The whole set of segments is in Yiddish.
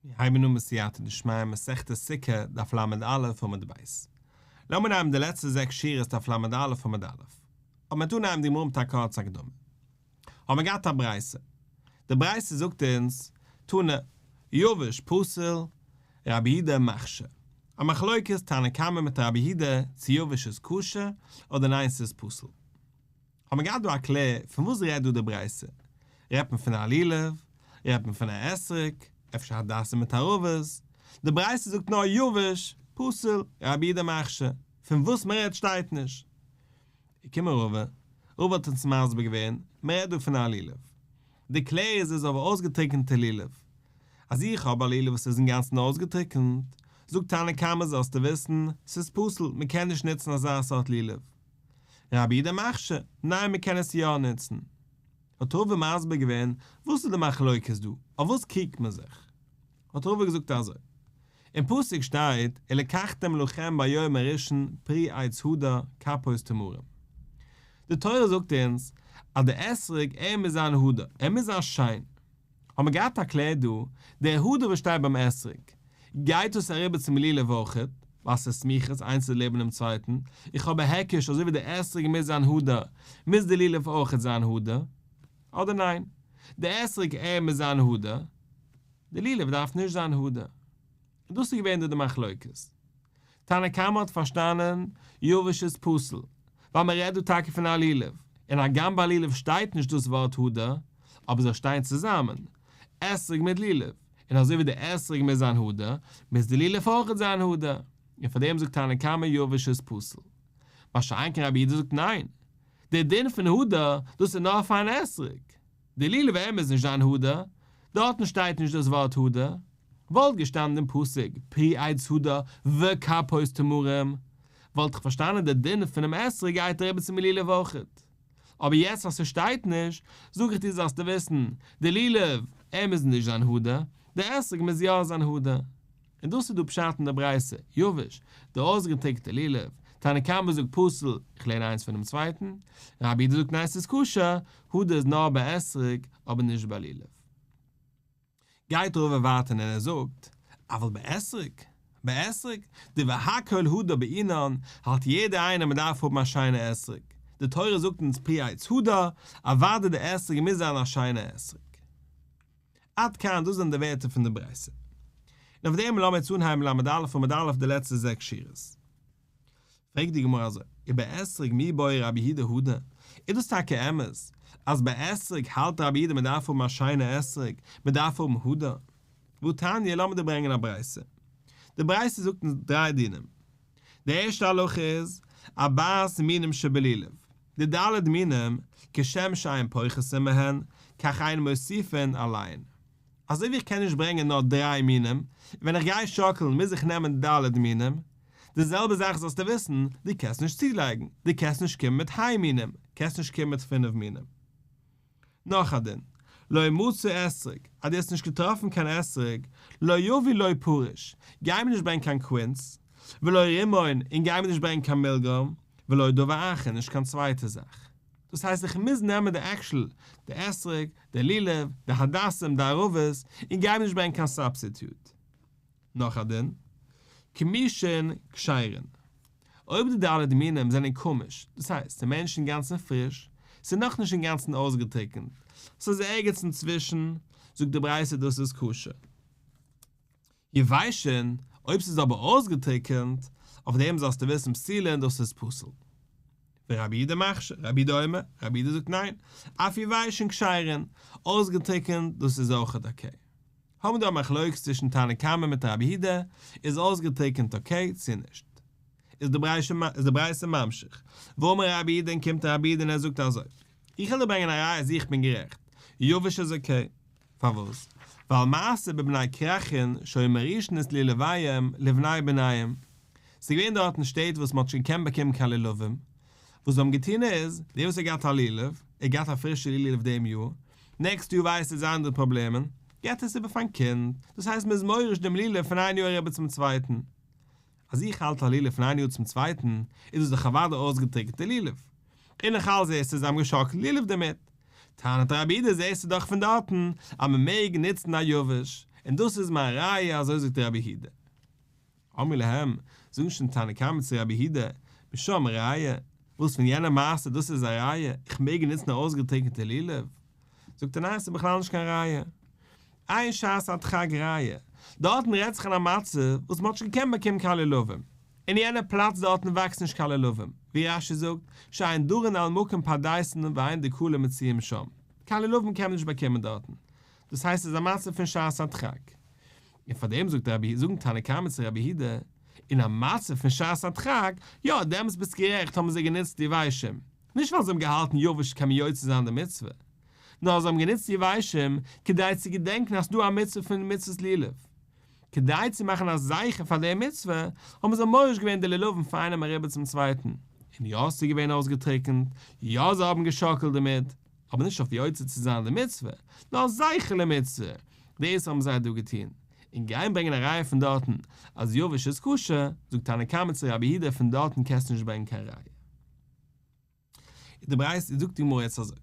מיר הייבן אן בסייעתא דשמיא מסכת סוכה דף ל"א עמוד ב'. לאמיר נעמען די לעצטע זעקס שורות דף ל"א עמוד א'. אבער מ'וועט אנהייבן די גמרא מיט א קורצע הקדמה. האבן מיר געהאט א ברייתא. די ברייתא זאגט אונז, תנא, יבש פסול, רבי יהודה מכשיר. א מחלוקת תנא קמא מיט רבי יהודה צו יבש איז כשר אדער ניין ס'איז פסול. האט מען געהאט דא א קלער פון וואס רעדט דא די ברייתא? רעדט מען פון א לולב? רעדט מען פון א אתרוג? אפשר הדסים מיט ערבות? די ברייתא זאגט נאר יבש, פסול, רבי יהודה מכשיר, פון וואס מען רעדט שטייט נישט. געקומען רבא, רבא האט אונז מסביר געווען, מען רעדט דא פון א לולב. די קלער איז איז אבער אויסגעטריקענטע לולב. אז איך האב א לולב וואס איז אינגאנצן אויסגעטריקענט, זאגט תנא קמא זאלסטו וויסן, ס'איז פסול, מען קען נישט נוצן אזא סארט לולב. רבי יהודה מכשיר, ניין מען קען עס יא נוצן. האט רבא מסביר געווען וואס איז די מחלוקת דא, אויף וואס קריגט מען זיך? האט רבא געזאגט אזוי, אין פסוק שטייט ולקחתם לכם ביום הראשון פרי עץ הדר כפות תמרים. די תורה זאגט אונז אז די אתרוג ער מוז זיין הדר, ער מוז זיין שיין. האט מען געהאט א קלער דא, דער הדר וואס שטייט ביים אתרוג, גייט דאס אריבער צום לולב אויכעט, ווייל ס'איז סמיכות איינס איז לעבן דעם צווייטן, איך האב א היקש אזוי ווי דער אתרוג מוז זיין הדר, מוז דער לולב אויכעט זיין הדר, אדער ניין, דער אתרוג ער מוז זיין הדר, דער לולב דארף נישט זיין הדר. און דאס איז געווען דא די מחלוקת. תנא קמא האט פארשטאנען יבש איז פסול, ווייל מען רעדט דא טאקע פון א לולב, און הגם ביי לולב שטייט נישט דאס ווארט הדר, אבער זיי שטייען צוזאמען, אתרוג מיט לולב, און אזוי ווי די אתרוג מוז זיין הדר, מוז די לולב אויכעט זיין הדר, און פאר דעם זאגט תנא קמא יבש איז פסול. מה שאין כן רבי יהודה זאגט ניין, דער דין פון הדר, דאס איז נאר פאר אן אתרוג. די לולב ער מוז נישט זיין הדר, דארטן שטייט נישט דאס ווארט הדר, וואלט געשטאנען אין פסוק פרי עץ הדר וכפות תמרים, וואלט איך פארשטאנען די דין פונעם אתרוג גייט אריבער צום לולב אויכעט. אבער יעצט אז ס'שטייט נישט, זאג איך דיר זאלסטו וויסן, די לולב, ער מוז נישט זיין הדר, די אתרוג מוז יא זיין הדר. און דאס איז דא פשט אין די ברייתא, יבש, די אויסגעטריקענטע לולב, תנא קמא זאגט פסול, איך לערן איינס פונעם צווייטן, רבי יהודה זאגט ניין ס'איז כשר, הדר איז נאר ביי אתרוג, אבער נישט ביי לולב. גייט רבא ווייטער און ער זאגט, אבל באתרוג, ביי אתרוג, דברי הכל הדר בעינן, האלט יעדער איינער מ'דארף האבן א שיינע אתרוג, די תורה זאגט אונז פרי עץ הדר, אוודאי די אתרוג מוז זיין א שיינע אתרוג. עד כאן, דאס זענען די ווערטער פון די ברייתא. און אויף דעם לאמיר יעצט אנהייבן ל"א עמוד א' די לעצטע זעקס שורות. פרעגט די גמרא אזוי, ובאתרוג מי בעי רבי יהודה הדר, איז דאס טאקע אמת אז ביי אתרוג האלט רבי יהודה מען דארף האבן א שיינע אתרוג, מען דארף האבן הדר? והתניא, לאמיר דיר ברענגען א ברייתא. די ברייתא זאגט אונז דריי דינים. די ערשטע הלכה איז, ארבעת מינים שבלולב, די ד' מינים, כשם שאין פוחתין מהן, כך אין מוסיפין עליהן. אזוי ווי איך קען נישט ברענגען נאר דריי מינים, און ווען איך גיי שאקלן מוז איך נעמען ד' מינים, די זעלבע זאך זאלסטו וויסן, דו קענסט נישט צולייגן, דו קענסט נישט קומען מיט ה' מינים, קענסט נישט קומען מיט פינף מינים. נאך א דין, לא מצא אתרוג, אז דו האסט נישט געטראפן קיין אתרוג, לא יביא לא פרוש, גיי מיר נישט ברענגען קיין קווינץ, ולא רימון, און גיי מיר נישט ברענגען קיין מילגרוים, ולא דבר אחר, נישט קיין צווייטע זאך. דאס הייסט איך מוז נעמען די actual, די אתרוג, די לולב, די הדסים, די ערבות, און גיי מיר נישט ברענגען קיין substitute. נאך א דין, כמושין כשרין. אויב די ד' מינים זענען כמוש, דאס הייסט ס'איז מער נישט אינגאנצן פריש, ס'איז נאכנישט אינגאנצן אויסגעטריקנט, ס'איז ערגעץ אינצווישן, זאגט די ברייתא דאס איז כשר. יבשין, אויב ס'איז אבער אויסגעטריקנט, אויף דעם זאלסטו וויסן פסולין דאס איז פסול. ורבי יהודה מכשיר, רבי יהודה אומר, רבי יהודה זאגט ניין, אף יבשין כשרין, אויסגעטריקנט דאס איז אויכעט okay. האבן דא א מחלוקת צווישן תנא קמא מיט רבי יהודה, איז אויסגעטריקענט okay צו נישט? איז די ברייתא ממשיך, ואמר רבי יהודה און קומט רבי יהודה און ער זאגט אזוי, איך וועל דיר ברענגען א ראיה אז איך בין גערעכט, יבש איז okay, פארוואס? ווייל מעשה בבני כרכין שהיו מורישין את לולביהם לבני בניהם, ס'איז געווען דארטן שטעט וואס מ'האט נישט געקענט באקומען קיין לולבים, וואס זיי האבן געטון איז, דער וואס האט געהאט א לולב, ער האט געהאט א פרישע לולב דעם יאר, next יאר ווייסט ער זיין די פראבלעמען, געבט עס איבער פארן קינד, דאס הייסט מ'איז מוריש דעם לולב פון איין יאר אריבער צום צווייטן. אז איך האלט א לולב פון איין יאר צום צווייטן, איז דאס דאך אוודאי אויסגעטריקענטע לולב. און נאך אלס זעסטו זיי האבן געשאקלט לולב דערמיט. טענה'ט רבי יהודה זעסטו דאך פון דארטן אז מ'מעג נוצן א יבש. און דאס איז מיין ראיה אזוי זאגט רבי יהודה. אמרו להם, זאגן שוין תנא קמא צו רבי יהודה, משם ראיה, וואס פון יענע מעשה דאס איז א ראיה, איך מעג נוצן א אויסגעטריקענטע לולב? זאגט ער ניין ס'איז בכלל נישט קיין ראיה. אין שעת הדחק ראיה, דארטן רעדט זיך אין א מצב וואס מ'האט נישט געקענט באקומען קיין לולבים, אין יענע פלאץ דארטן וואקסט נישט קיין לולבים, ווי רש"י זאגט, שאין דרין על מקום פרדסין ואין דקלים מצויים שם, קיין לולבים קען מען נישט באקומען דארטן, דאס הייסט ס'איז א מצב פון שעת הדחק. און פאר דעם זאגט רבי זאגן תנא קמא צו רבי יהודה, אין א מצב פון שעת הדחק, יא דעמאלטס ביסט גערעכט האבן זיי גענוצט יבשים, נישט ווייל זיי האבן געהאלטן יבש קען מען יוצא זיין די מצוה, נאר זיי האבן גענוצט יבשים כדי צו געדענקן אז ס'דא א מצוה פון מצוות לולב. כדי צו מאכן א זכר פאר די מצוה, האבן זיי מוריש געווען די לולבים פון איינעם אריבער צום צווייטן, און יא ס'איז געווען אויסגעטריקנט, יא זיי האבן געשאקלט דערמיט, אבער נישט אויף יוצא צו זיין די מצוה, נאר זכר למצוה, דאס האבן זיי דא געטון, און גיין ברענגען א ראיה פון דארטן אז יבש איז כשר, זאגט תנא קמא צו רבי יהודה פון דארטן קענסטו נישט ברענגען קיין ראיה. איז די ברייתא זאגט די גמרא יעצט אזוי,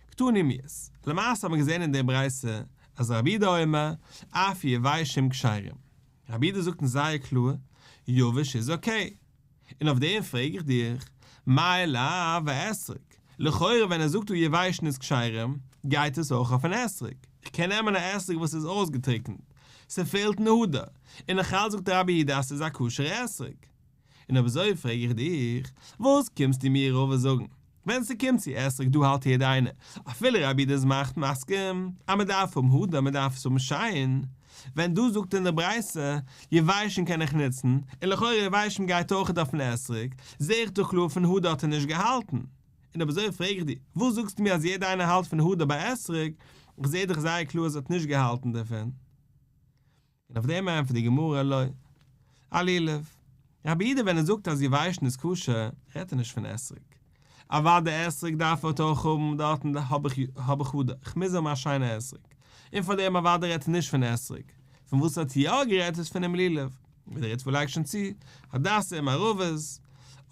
קתני מיהת, למעשה האט מען געזען אין די ברייתא אז רבי יהודה אומר אף יבשים כשרים, רבי יהודה זאגט אונז זייער קלאר יבש איז okay, און אויף דעם פרעג איך דיך, מאי לאו אאתרוג, לכאורה ווען ער זאגט דא יבשין איז כשרים, גייט עס אויך אויפן אתרוג, איך קען נעמען א אתרוג וואס איז אויסגעטריקנט, ס'פעלט אין הדר, און נאכאלץ זאגט רבי יהודה אז ס'איז א כשר'ע אתרוג. און אויב אזוי פרעג איך דיך, וואס קומסטו מיר רבא זאגן? ווען ס'קומט צו אתרוג דא האלט יעדער איינער, אפילו רבי יהודה איז מאכט מסכים אז מ'דארף האבן הדר מ'דארף עס האבן שיין, ווען דא זאגט אין די ברייתא יבשים קען איך נוצן, און לכאורה יבשים גייט אויכעט אויפן אתרוג, זעה איך דאך קלאר פון הדר האט ער נישט געהאלטן. און אויב אזוי פרעג איך דיר, וואס זאגסטו מיר אז יעדער איינער האלט פון הדר ביי אתרוג, איך זעה דאך זייער קלאר אז ער האט נישט געהאלטן דערפון. און אויף דעם ענטפערט די גמרא לא. אלולב. רבי יהודה ווען ער זאגט אז יבשין איז כשר, רעדט ער נישט פון אתרוג. אוודאי אתרוג דארף ער אויך האבן דארטן האב איך האב איך הדר, איך מוז האבן א שיינע אתרוג. און פאר דעם אוודאי רעדט ער נישט פון אתרוג. פון וואס ער האט יא גערעדט איז פונעם לולב. ווי דער ריטב"א לייגט שוין צו, הדסים ערבות.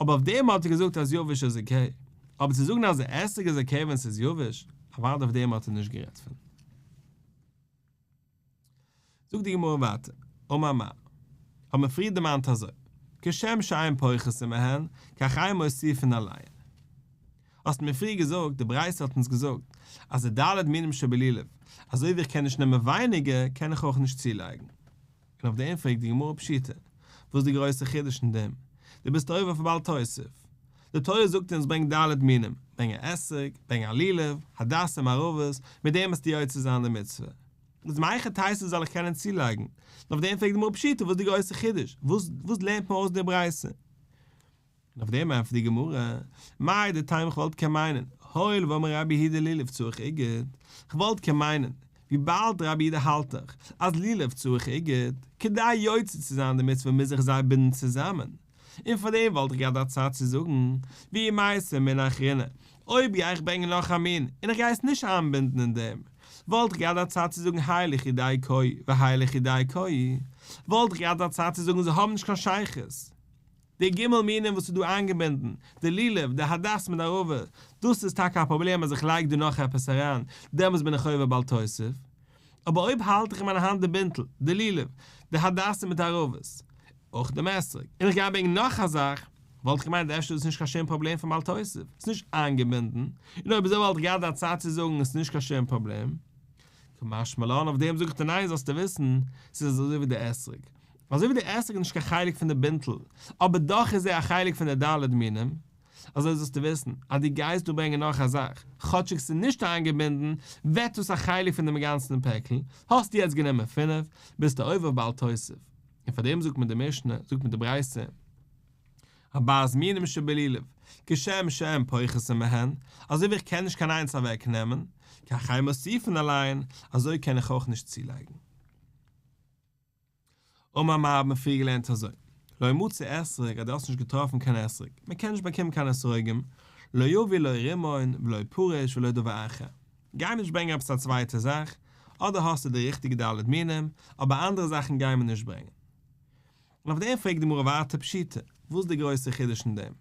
אבער אויף דעם האט ער געזאגט אז יבש איז okay. אבער צו זאגן אז אתרוג איז okay ווען ס'איז יבש, אוודאי אויף דעם האט ער נישט גערעדט פון. זאגט די גמרא ווייטער, אמר מר. האט מען פריער דערמאנט אזוי, כשם שאין פוחתין מהן, כך אין מוסיפין עליהן. האסט מיר פריער געזאגט, די ברייתא האט אונז געזאגט, אז די ד' מינים שבלולב, אזוי ווי איך קען נישט נעמען ווייניגער, קען איך אויך נישט צולייגן. און אויף דעם פרעגט די גמרא פשיטא, וואס איז די גרויסע חידוש אין דעם? דו ביסט עובר אויף בל תוסיף. די תורה זאגט אונז ברענג ד' מינים, ברענג א אתרוג, ברענג א לולב, הדסים ערבות, מיט דעם וועסטו יוצא זיין די מצוה. איז מהיכי תיתי זאל איך קענען צולייגן? און אויף דעם פרעגט די גמרא פשיטא, וואס איז די גרויסע חידוש? וואס וואס לערנט מען אויס די ברייתא? און אויף דעם ענטפערט די גמרא, מהו דתימא כ'וואלט קען מיינען, הואיל ואמר רבי יהודה לולב צריך אגוד, כ'וואלט קען מיינען, וויבאלד רבי יהודה האלט דאך אז לולב צריך אגוד, כדי יוצא צו זיין די מצוה מוז איך זיי בינדן צוזאמען, און פאר דעם וואלט איך געהאט א צד צו זאגן, ואי מייתי מינא אחרינא, אויב גיי איך ברענגען נאך א מין און איך גיי עס נישט איינבינדן אין דעם, וואלט איך געהאט א צד צו זאגן האי לחודיה קאי והאי לחודיה קאי, וואלט איך געהאט א צד צו זאגן זיי האבן נישט קיין שייכות. די ג' מינים וואס איז דא איינגעבינדן, די לולב, די הדס מיט די ערבה, דאס איז טאקע א פראבלעם אז איך לייג דא נאך עפעס אריין, דעמאלס בין איך עובר בל תוסיף. אבער אויב האלט איך אין מיין האנט די בינטל, די לולב, די הדסים מיט די ערבות, אויך דעם אתרוג, און איך גיי ברענגען נאך א זאך, וואלט איך געמיינט אפשר איז עס נישט קיין שום פראבלעם פון בל תוסיף, עס איז נישט איינגעבינדן, און אויב אזוי וואלט איך געהאט די הצעה צו זאגן עס איז נישט קיין שום פראבלעם. קא משמע לן, אויף דעם זאג איך דיר ניין זאלסטו וויסן, ס'איז אזוי ווי די אתרוג. אזוי ווי די אתרוג איז נישט קיין חלק פון די בינטל, אבער דאך איז ער א חלק פון די ד' מינים, אזוי זאלסטו וויסן, אז דו גייסט דא ברענגען נאך א זאך, כאטשיג ס'איז נישט איינגעבינדן, ווערט דאס א חלק פון דעם גאנצן פעקל, האסטו יעצט גענומען פינף, ביסטו עובר בל תוסיף. און פאר דעם זאגט מען די משנה, זאגט מען די ברייתא, ארבעת מינים שבלולב, כשם שאין פוחתין מהן, אזוי ווי איך קען נישט קיין איינס אוועק נעמען, כך אין מוסיפין עליהן, אזוי קען איך אויך נישט צולייגן. אמר מר האט מען פריער געלערנט אזוי, לא מצא אתרוג אז דו האסט נישט געטראפן קיין אתרוג, מען קען נישט באקומען קיין אתרוגים, לא יביא לא רימון ולא פריש ולא דבר אחר, גיי נישט ברענגען עפעס א צווייטע זאך, אדער האסטו די ריכטיגע ד' מינים, אבער אנדערע זאכן גייען מיר נישט ברענגען. און אויף דעם פרעגט די גמרא ווייטער פשיטא, וואס איז די גרויסע חידוש אין דעם?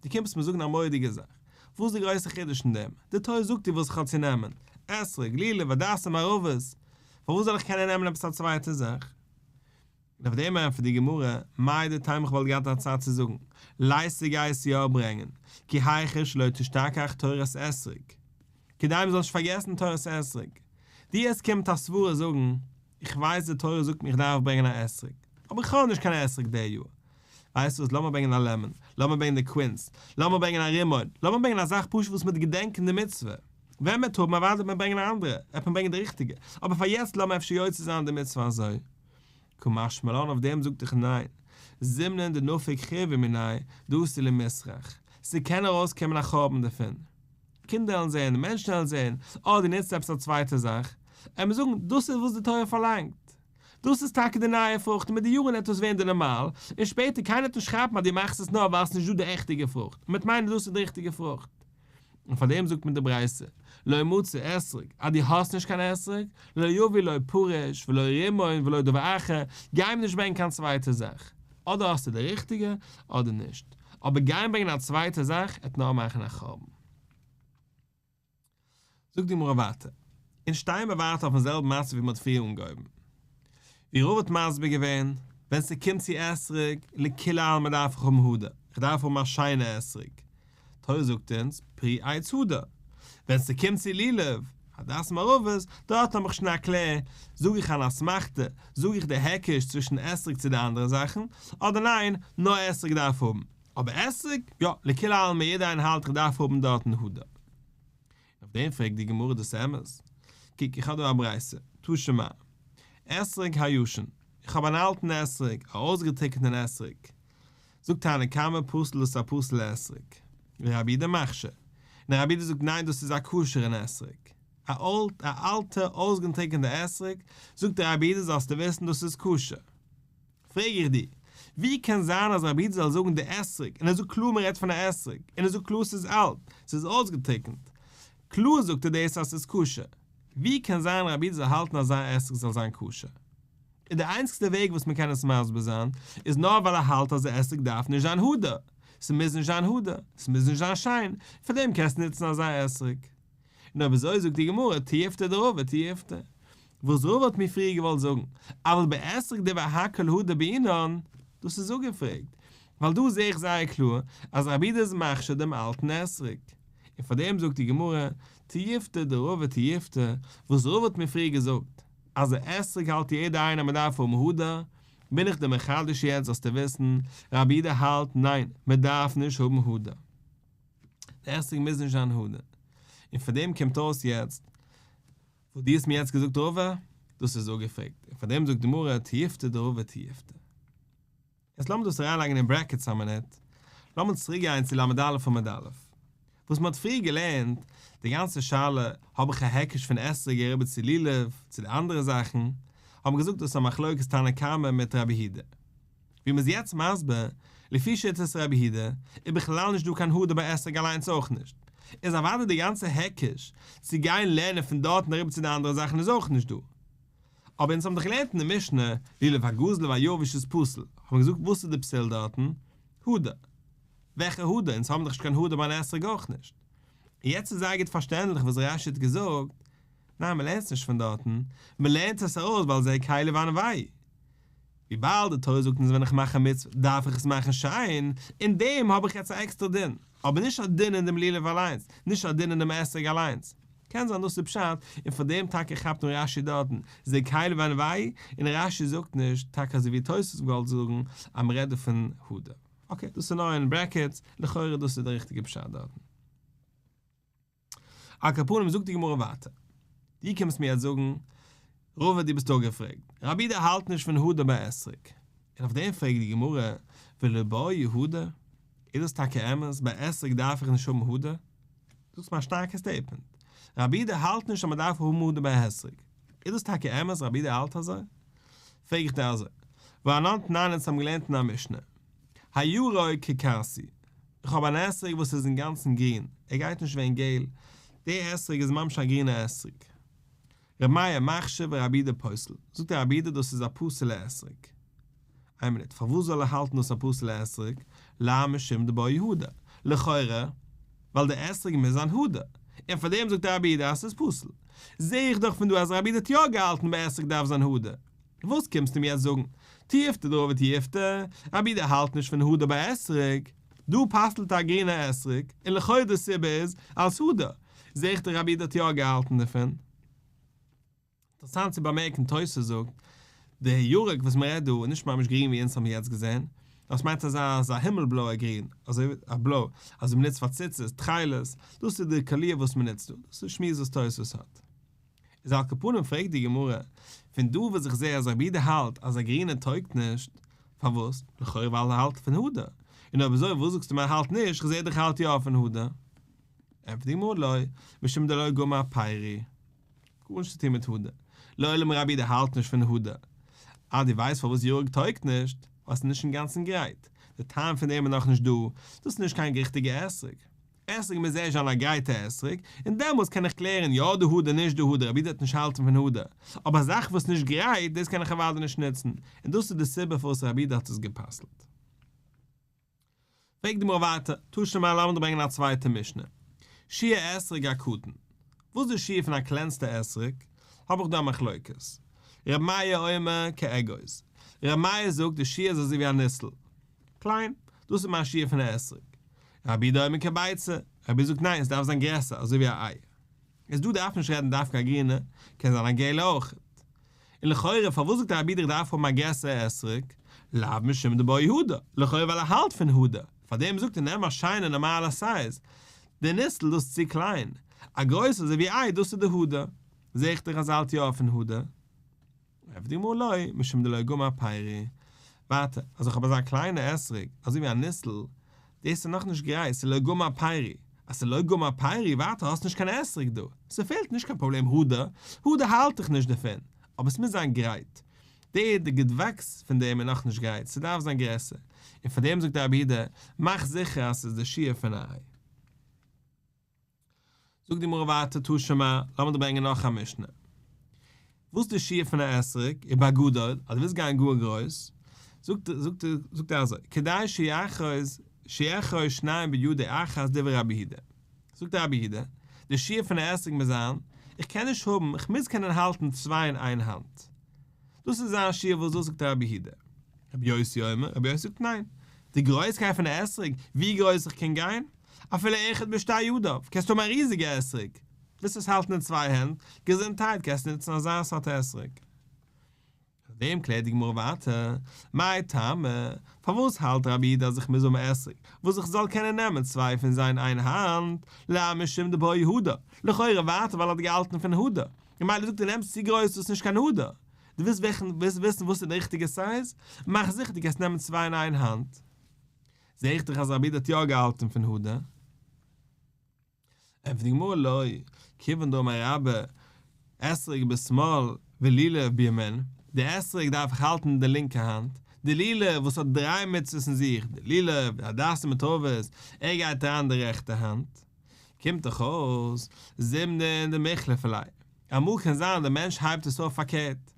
דו קומסט מיר זאגן א מורא'דיגע זאך, וואס איז די גרויסע חידוש אין דעם? די תורה זאגט דיר וואס איך האב צו נעמען, אתרוג, לולב, הדסים, ערבות. פארוואס זאל איך קענען נעמען עפעס א צווייטע זאך? און אויף דעם ענטפערט די גמרא, מהו דתימא איך וואלט געהאט א צד צו זאגן, ליתי גייסט יא ברענגען, כי היכי שלא תשתכח תורת אתרוג, כדי מ'זאל נישט פארגעסן תורת אתרוג. דו עס קומט א סברה זאגן, איך ווייס די תורה זאגט מיר איך דארף ברענגען א אתרוג, אבער איך האב נישט קיין אתרוג די יאר. ווייסט וואס, לאמיר ברענגען א לעמאן, לאמיר ברענגען די קווינס, לאמיר ברענגען א רימון, לאמיר ברענגען א זאך פשוט וואס מ'וועט געדענקען די מצוה. ווען מ'וועט האבן אוודאי וועט מען ברענגען א אנדערע, וועט מען ברענגען די ריכטיגע, אבער פאר יעצט לאמיר אפשר יוצא זיין די מצוה אזוי. קא משמע לן אויף דעם זאגט איך ניין, זימנין דנפיק חורבה מיניה, דאתי למיסרך, ס'קען ארויסקומען א חורבן דערפון. קינדער וועלן זען, מענטשן וועלן זען, אה דו נוצט עפעס א צווייטע זאך, וועט מען זאגן, דאס איז וואס די תורה פארלאנגט. דאס איז טאקע די נייע פרוכט און מיט די יארן וועט דאס ווערן די נארמאל, און שפעטער קיינער וועט נישט כאפן אז דו מאכסט עס נאר ווייל עס איז נישט דא די עכטיגע פרוכט, מען וועט מיינען דאס איז די ריכטיגע פרוכט. און פאר דעם זאגט מען די ברייתא, לא מצא אתרוג, אז דו האסט נישט קיין אתרוג, לא יביא לא פרוש ולא רימון ולא דבר אחר, גיי אים נישט ברענגען קיין צווייטע זאך, אדער האסטו די ריכטיגע אדער נישט, אבער גיין ברענגען א צווייטע זאך עט נאר מאכן א חורבן. זאגט די גמרא ווייטער, אונז שטייען מיר ווייטער אויפן זעלבן מצב ווי מען האט פריער אנגעהויבן, ווי רבא האט מסביר געווען, ווען ס'קומט צו אתרוג, לכולי עלמא דארף איך האבן הדר, איך דארף האבן א שיינע אתרוג, תורה זאגט אונז, פרי עץ הדר, ווען ס'קומט צו לולב, הדסים ערבות, דארט האב איך שוין א קלער, זאג איך אן אסמכתא, זאג איך די היקש צווישן אתרוג צו די אנדערע זאכן, אדער ניין, נאר אתרוג דארף האבן. אבער אתרוג, יא, לכולי עלמא יעדער איינער האלט איך דארף האבן דארטן הדר. און אויף דעם פרעגט די גמרא דאס אמת? קוק איך האב דא א ברייתא, תא שמע, אתרוג הישן, איך האב אן אלטן אתרוג, א אויסגעטריקענטן אתרוג, זאגט תנא קמא פסול דאס איז א פסול'ע אתרוג, ורבי יהודה מכשיר, און רבי יהודה זאגט ניין דאס איז א כשר'ן אתרוג, א אלט א אלטע אויסגעטריקענטע אתרוג, זאגט רבי יהודה זאלסטו וויסן דאס איז כשר. פרעג איך דיר, ווי קען זיין אז רבי יהודה זאל זאגן די אתרוג, און ער זאגט קלאר מען רעדט פון א אתרוג, און ער זאגט קלאר ס'איז אלט, ס'איז אויסגעטריקנט, קלאר זאגט ער דאס אז ס'איז כשר, ווי קען זיין רבי יהודה זאל האלטן אזא אתרוג זאל זיין כשר? און די איינציגסטע וועג וואס מען קען עס מסביר זיין, איז נאר ווייל ער האלט אז די אתרוג דארף נישט זיין הדר, ס'מוז נישט זיין הדר, ס'מוז נישט זיין שיין, פארדעם קענסטו נוצן אזא אתרוג. און אויב אזוי זאגט די גמרא תיובתא דרבא תיובתא, וואס רבא האט מיר פריער געוואלט זאגן, אבל באתרוג דברי הכל הדר בעינן, דאס איז אפגעפרעגט, ווייל דא זעה איך זייער קלאר אז רבי יהודה איז מכשיר דעם אלטן אתרוג, און פאר דעם זאגט די גמרא תיובתא דרבא תיובתא, וואס רבא האט מיר פריער געזאגט, אז א אתרוג האלט יעדער איינער מען דארף האבן הדר, בין איך דיר מחדש יעצט זאלסטו וויסן, רבי יהודה האלט ניין, מען דארף נישט האבן הדר. די אתרוג מוז נישט זיין הדר. און פון דעם קומט אויס יעצט, וואס דו האסט מיר יעצט געזאגט רבא, דאס איז אפגעפרעגט. און פאר דעם זאגט די גמרא תיובתא דרבא תיובתא. יעצט לאמיר דאס אריינלייגן אין brackets א מינוט. לאמיר צוריק גיין צו ל"א עמוד א'. וואס מען האט פריער געלערנט, די גאנצע שאלה, האב איך א היקש פון אתרוג אריבער צו לולב, צו די אנדערע זאכן, האבן געזאגט דאס איז א מחלוקת תנא קמא מיט רבי יהודה. ווי מ'איז יעצט מסביר, לפי שיטת רבי יהודה, איז בכלל נישט דא קיין הדר ביי אתרוג אליינס אויך נישט. איז אוודאי די גאנצע היקש צו גיין לערנען פון דארטן אריבער צו די אנדערע זאכן איז אויך נישט דא. אבער אונז האבן דאך געלערנט אין די משנה, לולב הגזול והיבש איז פסול, האבן מיר געזאגט וואס איז די פסול דארטן? הדר. וועלכע הדר? אונז האבן דאך נישט קיין הדר ביי אן אתרוג אויך נישט. און יעצט איז זייער גוט פארשטענדליך וואס רש"י האט געזאגט, ניין מ'לערנט עס נישט פון דארטן, מ'לערנט עס ארויס ווייל זה קלי ואנוהו. וויבאלד די תורה זאגט אונז ווען איך מאך א מצוה דארף איך עס מאכן שיין, אין דעם האב איך יעצט א עקסטערע דין, אבער נישט א דין אין דעם לולב אליינס, נישט א דין אין דעם אתרוג אליינס. קען זיין דאס איז פשט, און פאר דעם טאקע כאפט אן רש"י דארטן, זה קלי ואנוהו, און רש"י זאגט נישט, טאקע אזוי ווי תוס' האט געוואלט זאגן, אז מען רעדט דא פון הדר. okay, דאס איז נאר אין brackets, לכאורה דאס איז די ריכטיגע פשט דארטן. על כל פנים זאגט די גמרא ווייטער, דו קומסט מיר יעצט זאגן, רבא דו ביסט אפגעפרעגט, רבי יהודה האלט נישט פון הדר ביי אתרוג, און אויף דעם פרעגט די גמרא, ולא בעי הדר, איז דאס טאקע אמת, ביי אתרוג דארף איך נישט האבן הדר? זאגסט מיר א שטארקע statement, רבי יהודה האלט נישט אז מען דארף האבן הדר ביי אתרוג, איז דאס טאקע אמת רבי יהודה האלט אזוי? פרעג איך דיר אזוי, והא אנן תנן אונז האבן געלערנט אין א משנה, הירוק ככרסי, איך האב אן אתרוג וואס איז אינגאנצן גרין, ער גייט נישט ווערן געל, דער אתרוג איז ממש א גרינע אתרוג. ר' מאיר מכשיר ורבי יהודה פוסל, זאגט רבי יהודה דאס איז א פסול'ע אתרוג. איין מינוט, פארוואס זאל ער האלטן דאס א פסול'ע אתרוג? לאו משום דבעי הדר, לכאורה ווייל דער אתרוג מוז זיין הדר. און פאר דעם זאגט רבי יהודה אז ס'איז פסול. זע איך דאך פון דא אז רבי יהודה האט יא געהאלטן ביי אתרוג דארף זיין הדר. וואס קומסטו מיר יעצט זאגן? תיובתא דרבא תיובתא, רבי יהודה האלט נישט פון הדר ביי אתרוג. דא פסל'ט ער א גרינע אתרוג, און לכאו' די סיבה איז אלס הדר. זע איך דאך רבי יהודה האט יא געהאלטן דערפון. אינטערעסאנט צו באמערקן תוס' זאגט, די ירק וואס מען רעדט דא איז נישט ממש גרין ווי אונז האבן יעצט געזען, נאר עס מיינט אזא אזא הימל בלויע גרין, אזוי א בלוי, אזוי מען נוצט פאר ציצית, תכלת, דאס איז די קאליר וואס מען נוצט דא, דאס איז שמועס וואס תוס' האט. איז על כל פנים פרעגט די גמרא, פון דא וואס איך זע אז רבי יהודה האלט אז א גרינע טויגט נישט, פארוואס? לכאורה ווייל ער האלט פון הדר, און אויב אזוי וואס זאגסטו מיר ער האלט נישט, איך זע דאך ער האלט יא פון הדר. ענטפערט די גמרא לא, משום דלא גמר פירי. גארנישט צו טון מיט הדר. לעולם רבי יהודה האלט נישט פון הדר. אה דו ווייסט פארוואס ירק טויגט נישט? ווייל ס'איז נישט אינגאנצן גרייט. די טעם פון דעם איז נאכנישט דא. דאס איז נישט קיין ריכטיגע אתרוג. אתרוג מוז ערשט זיין א גרייטע אתרוג, און דעמאלטס קען איך קלערן יא די הדר נישט די הדר רבי יהודה וועט נישט האלטן פון הדר. אבער א זאך וואס נישט גרייט דאס קען איך אוודאי נישט נוצן. און דאס איז די סיבה פארוואס רבי יהודה האט עס גע'פסל'ט. פרעגט די גמרא ווייטער, תא שמע לאמיר דיר ברענגען א צווייטע משנה, שיעור אתרוג הקטן, וואס איז די שיעור פון א קלענסטע אתרוג, האב איך דא א מחלוקת, ר' מאיר אומר כאגוז, ר' מאיר זאגט די שיעור איז אזוי ווי א ניסל, קליין, דאס איז מיין שיעור פון א אתרוג, רבי יהודה אומר כביצה, רבי יהודה זאגט ניין עס דארף זיין גרעסער, אזוי ווי א איי. איז דא דארף נישט רעדן דווקא א גרינע, קען זיין א געלע אויך. און לכאורה פארוואס זאגט רבי יהודה איך דארף האבן א גרעסערע אתרוג? לאו משום דבעי הדר, לכאורה ווייל ער האלט פון הדר, פארדעם זאגט ער נעם א שיינע נארמאלע סייז, די ניסל דאס איז צו קליין, א גרויסע אזוי ווי איי דאס איז די הדר, זעה איך דאך אז ער האלט יא פון הדר. ענטפערט די גמרא לא, משום דלא גמר פירי. ווייטער, אז איך האב אזא קליינע אתרוג, אזוי ווי א ניסל, דאס איז נאכנישט גרייט, ס'איז לא גמר פירי. אז ס'איז לא גמר פירי, ווייטער האסט נישט קיין אתרוג דא. ס'פעלט נישט קיין פראבלעם הדר, הדר האלט איך נישט דערפון, אבער ס'מוז זיין גרייט. די די געוואקס פון דעם איז נאכנישט גרייט, ס'דארף זיין גרעסער. און פאר דעם זאגט רבי יהודה, מאך זיכער אז ס'איז די שיעור פון א איי. זאגט די גמרא ווייטער תא שמע, לאמיר דיר ברענגען נאך א משנה. וואס איז די שיעור פון א אתרוג, ובגדול, אז דו ווילסט גיין גאר גרויס, זאגט זאגט זאגט ער אזוי, כדי שיאחוז שיאחוז שניים בידו אחת דברי רבי יהודה. זאגט רבי יהודה, די שיעור פון א אתרוג מוז זיין, איך קען נישט האבן, איך מוז קענען האלטן צוויי אין איין האנט. דאס איז זיין שיעור וואס דאס זאגט רבי יהודה. רבי יוסי אומר, רבי יוסי זאגט ניין. די גרויסקייט פון א אתרוג, ווי גרויס איך קען גיין, אפילו אחד בשתי ידיו, קענסט האבן א ריזיגע אתרוג, ווילסט עס האלטן אין צוויי הענט, געזונטהייט, קענסט נוצן אזא סארט אתרוג. אויף דעם קלערט די גמרא ווייטער, מאי טעמא, פארוואס האלט רבי יהודה אז איך מוז האבן אתרוג, וואס איך זאל קענען נעמען צוויי פון זיי אין איין האנט, לאו משום דבעי הדר, לכאורה ווייטער ווייל ער האט געהאלטן פון הדר, ממילא זאגט ער נעמסט צו גרויס דאס איז נישט קיין הדר, דו ווילסט וויסן וואס איז די ריכטיגע סייז, מאך זיכער דו קענסט נעמען צוויי אין איין האנט. זעה איך דאך אז רבי יהודה האט יא געהאלטן פון הדר. ענטפערט די גמרא לא, כיוון דאמר רבה, אתרוג בשמאל ולולב בימין, די אתרוג דארף איך האלטן אין די לינקע האנט, די לולב וואס האט דריי מצוות אין זיך, די לולב, די הדסים מיט ערבות, ער גייט אריין אין די רעכטע האנט. קומט דאך אויס, זימנין דמיחלפא ליה, אמאל קען זיין די מענטש הייבט עס אויף פארקערט,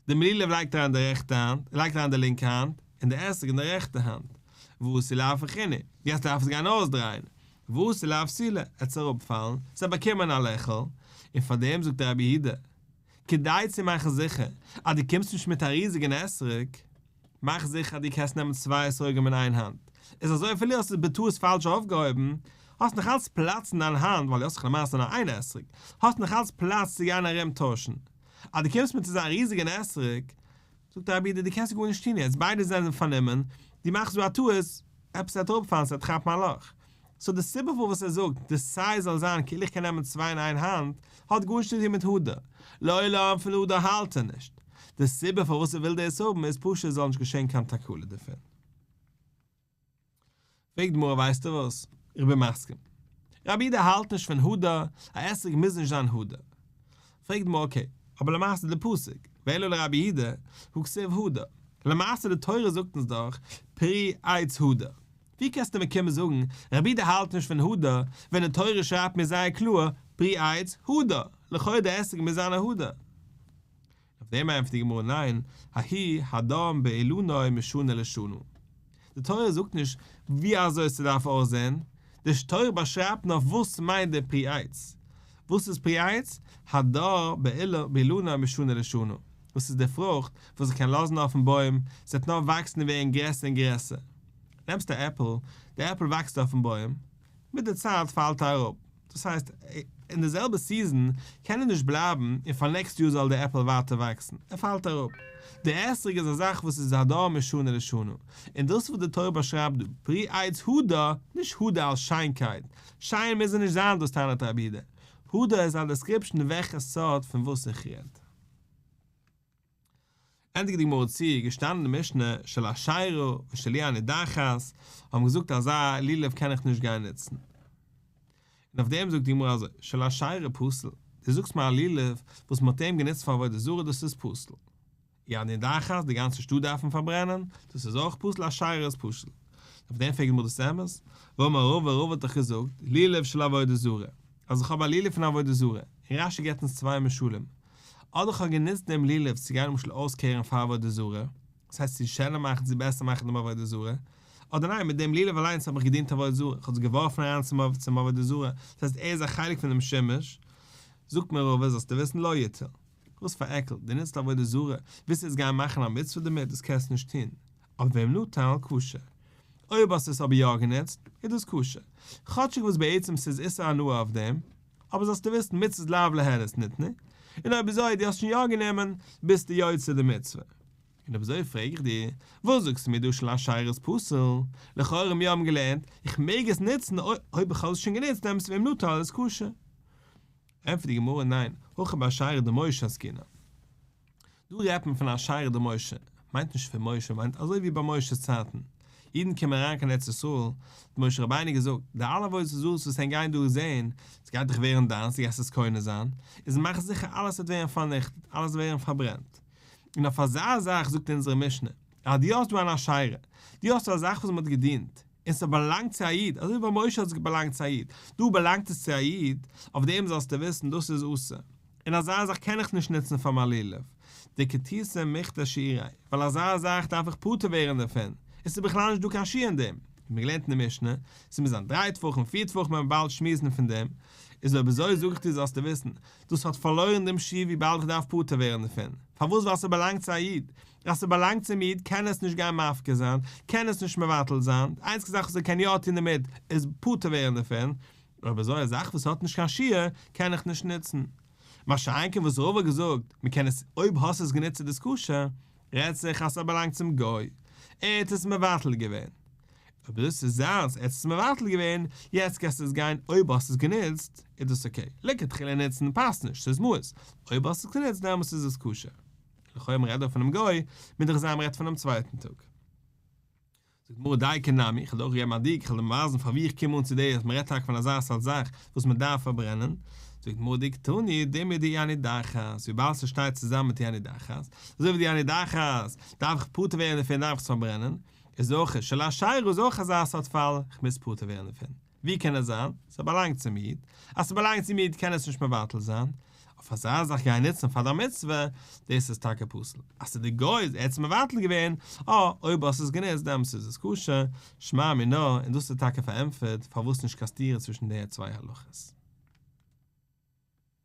דעם לולב לייגט אריין די רעכטע האנט, ער לייגט אריין די לינקע האנט, און די אתרוג אין די רעכטע האנט. ואתי לאפוכינהו, יעצט דארף עס גיין אויסדרייען. ואתי לאפסולי, עט עס אראפפאלן, ס'וועט באקומען א לעכל, און פאר דעם זאגט רבי יהודה, כדי צו מאכן זיכער אז דו קומסט נישט מיט א ריזיגן אתרוג, מאך זיכער אז דו קענסט נעמען צוויי אתרוגים אין איין האנט, איז אזוי אפילו האסט עס בטעות פאלש אויפגעהויבן, האסט נאך אלץ פלאץ אין דיין האנט ווייל דו האסט דאך למעשה נאר איין אתרוג, האסט נאך אלץ פלאץ צו גיין ארום טוישן. אז דו קומסט מיט אזא ריזיגן אתרוג, זאגט רבי יהודה דו קענסט גארנישט טון יעצט, ביידע זענען פארנומען, דו מאכסט דא א טעות, עפעס וועט אראפפאלן, ס'וועט כאפן א לאך. סאו די סיבה פארוואס ער זאגט די סייז זאל זיין כאילו איך קען נעמען צוויי אין איין האנט, האט גארנישט צו טון מיט הדר, לעולם פון הדר האלט ער נישט. די סיבה פארוואס ער וויל דאס האבן איז פשוט עס זאל נישט געשען קיין תקלה דערפון. פרעגט די גמרא ווייסטו וואס? איך בין מסכים. רבי יהודה האלט נישט פון הדר, א אתרוג מוז נישט זיין הדר. פרעגט די גמרא okay, אבער למעשה די פסוק, ואלא לרבי יהודה, הא כתיב הדר, למעשה די תורה זאגט אונז דאך פרי עץ הדר, ווי קענסטו מיר קומען זאגן רבי יהודה האלט נישט פון הדר, ווען די תורה שרייבט מיר זייער קלאר פרי עץ הדר, לכאורה די אתרוג מוז זיין א הדר. אויף דעם ענטפערט די גמרא ניין, ההוא הדר באילנו משנה לשנה. די תורה זאגט נישט ווי אזוי ס'דארף אויסזען, די תורה באשרייבט נאר וואס מיינט די פרי עץ. וואס איז פרי עץ? הדר באילנו משנה לשנה, וואס איז די פרוכט וואס איך קען לאזן אויפן בוים, ס'וועט נאר וואקסן און ווערן גרעסער און גרעסער. נעמסט א עפל, די עפל וואקסט אויפן בוים, מיט די צייט פאלט ער אראפ, דאס הייסט, אין די זעלבע season קען ער נישט בלייבן און פאר next יאר זאל די עפל ווייטער וואקסן, ער פאלט אראפ. די אתרוג איז א זאך וואס איז הדר משנה לשנה, און דאס וואס די תורה באשרייבט דא, פרי עץ הדר, נישט הדר אלס שיינקייט, שיין מוז ער נישט זיין דאס טענה'ט רבי יהודה, הדר איז א description וועלכע סארט פון וואס איך רעד. ענדיגט די גמרא צו, געשטאנען אין די משנה, של אשירה ושל עיר הנידחת, האבן געזאגט אזא לולב קען איך נישט גיין נוצן. און אויף דעם זאגט די גמרא אזוי, של אשירה פסול, דו זאגסט מיר א לולב וואס מען האט אים גענוצט פאר עבודה זרה דאס איז פסול. עיר הנידחת, די גאנצע שטאט דארף מען פארברענען, דאס איז אויך פסול, אשירה איז פסול. אויף דעם פרעגט די גמרא דאס אמת? והאמר רבא, רבא האט דאך געזאגט, לולב של עבודה זרה, אז איך האב א לולב פון עבודה זרה, און רש"י געבט אונז צוויי משלים, אדער כ'האב גענוצט דעם לולב צו גיין למשל אויסקערן פאר עבודה זרה, דאס הייסט צו שענער מאכן צו בעסער מאכן דעם עבודה זרה, אדער ניין מיט דעם לולב אליינס האב איך געדינט עבודה זרה, כ'האב עס געווארפן אריין צום עבודה זרה, דאס הייסט ער איז א חלק פון דעם שימוש, זאגט מיר רבא זאלסטו וויסן לא יטול. וואס פאר עקל, דו נוצט עבודה זרה, ווילסט יעצט גיין מאכן א מצוה דערמיט, דאס קענסטו נישט טון, אבער ואם נטל, כשר. אויב האסטו עס אבער יא גענוצט, איז דאס כשר. כאטשיג וואס בעצם ס'איז איסור הנאה אויף דעם, אבער זאלסטו וויסן מצוות לאו ליהנות ניתנו, און אויב אזוי דו האסט שוין יא גענומען, ביסטו יוצא די מצוה. און אויב אזוי פרעג איך דיר, וואס זאגסטו מיר דא של אשירה איז פסול? לכאורה מיר האבן געלערנט, איך מעג עס נוצן אויב איך האב עס שוין גענוצט דעמאלטס ואם נטל איז כשר. ענטפערט די גמרא ניין, הכא באשירה דמשה עסקינן. דא רעדט מען פון אשירה דמשה, מיינט נישט פון משה, מיינט אזוי ווי ביי משה'ס צייטן, אידן קומען אריין קיין ארץ ישראל, האט משה רבינו געזאגט, די אלע עבודות זרות וואס ענק גייען דא זען, עס גייט דאך ווערן דיינס, דו גייסט עס קונה זיין, איז מאך זיכער אלעס וועט ווערן פארניכטעט, אלעס וועט ווערן פארברענט. און אויף אזא זאך זאגט אונזערע משנה, אז דו האסט דא אן אשירה, דו האסט א זאך וואס מען האט געדינט, און ס'באלאנגט צו א איד, אזוי ווי ביי משה האט עס געבאלאנגט צו א איד, דא באלאנגט עס צו א איד, אויף דעם זאלסטו וויסן דאס איז אסור, און אזא זאך קען איך נישט נוצן פאר מיין לולב, דכתותי מיכתת שיעוריה, ווייל אזא זאך דארף איך פטור ווערן דערפון, און ס'איז בכלל נישט דא קיין שיעור אין דעם, ווי מ'האט געלערנט אין די משנה, ס'מוז זיין דריי טפחים פיר טפחים וועט מען באלד שמועסן פון דעם, איז אויב אזוי זאג איך דיר זאלסטו וויסן, דאס האט פארלוירן דעם שיעור וויבאלד איך דארף פטור ווערן דערפון, פארוואס ווייל ס'באלאנגט צו א איד, אז ס'באלאנגט צום איד קען עס נישט גיין מפקיר זיין, קען עס נישט מבטל זיין, די איינציגע זאך וואס ער קען יא טון דערמיט איז פטור ווערן דערפון, אויב אזוי א זאך וואס האט נישט קיין שיעור קען איך נישט נוצן. מה שאין כן וואס רבא האט געזאגט, מ'קען עס אויב האסט עס גענוצט איז דאס כשר, רעדט זיך אז ס'באלאנגט צום גוי, ער האט עס מבטל געווען. אויב דאס איז זיינס, ער האט עס מבטל געווען, יעצט קענסטו עס גיין אויב האסט עס גענוצט איז דאס okay, לכתחילה נוצן פאסט נישט, ס'איז מיאוס, אויב האסט עס גענוצט דעמאלטס איז עס כשר. לכאו' מ'רעדט דא פונעם גוי, מוז דאך זיין מ'רעדט פונעם צווייטן טאג. זאגט גמרא דייקא נמי, איך וועל דיר אויך געבן א דיוק, איך וועל דיר ווייזן פאר ווי איך קום אן צו דיר אז מ'רעדט טאקע פון אזא סארט זאך וואס מ'דארף פארברענען. זאגט גמרא דקתני דומיא דעיר הנידחת, וויבאלד ס'שטייט צוזאמען מיט עיר הנידחת, אזוי ווי די עיר הנידחת דארף איך פטור ווערן דערפון דארף איך עס פארברענען, איז אויך של אשירה איז אויך אזא סארט פאל, איך מוז פטור ווערן דערפון. ווי קען עס זיין? ס'באלאנגט צום איד. אז ס'באלאנגט צום איד קען עס נישט מבטל זיין. אויף אזא זאך גיין נוצן פאר דיין מצוה, דאס איז טאקע פסול. אז ס'איז די גוי'ס, ער האט עס מבטל געווען, אה, אויב האסט עס גענוצט דעמאלטס איז עס כשר, שמע מינה, און דאס איז טאקע פארענטפערט פארוואס נישט קיין סתירה צווישן די צוויי הלכות.